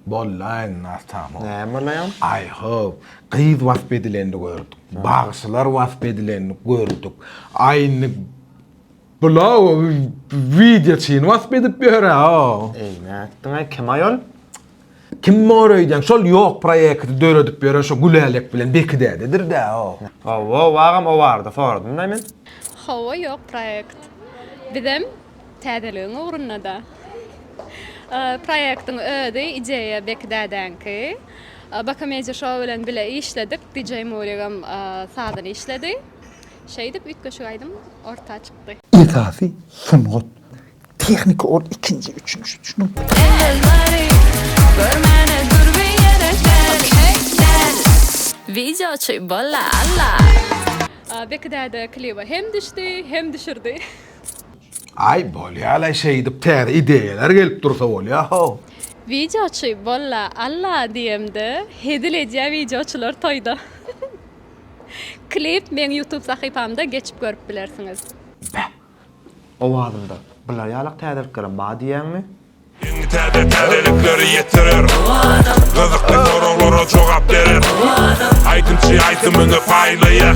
Bollaý indi Atam. Näme bollaýaň? Aý how, gyz wasp edilenini gördük. Bagşylar wasp edilenini gördük. Aý indi bula wideoçyny wasp edip ýör-ä. Eý, nätdiň-aý, kim aý ol? Kim bor öýdýäň? Şol ýok proýekti döredip ýören şo Gülälek bilen Beki dädedir-dä o. Hawa, agam o barada soradym-da men. Hawa ýok proýekt. Bizem täzeligiň ugrunda-da. Proýektiň özi ideýa Beki dädäňki. Baka Media Show bilen bile işledik. DJ Murigem sazyny işledi. Şeýdip üýtgeşik aýdym orta çykdy. Esasy sungat. Tehnika ol ikinji, üçünji, düşüniň. Wideoçy bolla alla. Beki däde kliba hem düşdi, hem düşürdi. Aý bolýalaý şeýdip täze ideýalar gelip dursa bolýa how. Wideoçy bolla alla diýemde hezil edýä wideoçylar toýda. Klip meň youtube sahypamda geçip görüp bilersiňiz. Beh. Owazynda bular ýalak täzeliklerem bar diýýäňmi? Iň täze täzelikleri ýetirer. Gyzykly soraglara jogap berer. Aýdymçy aýdymyny paýlaýar.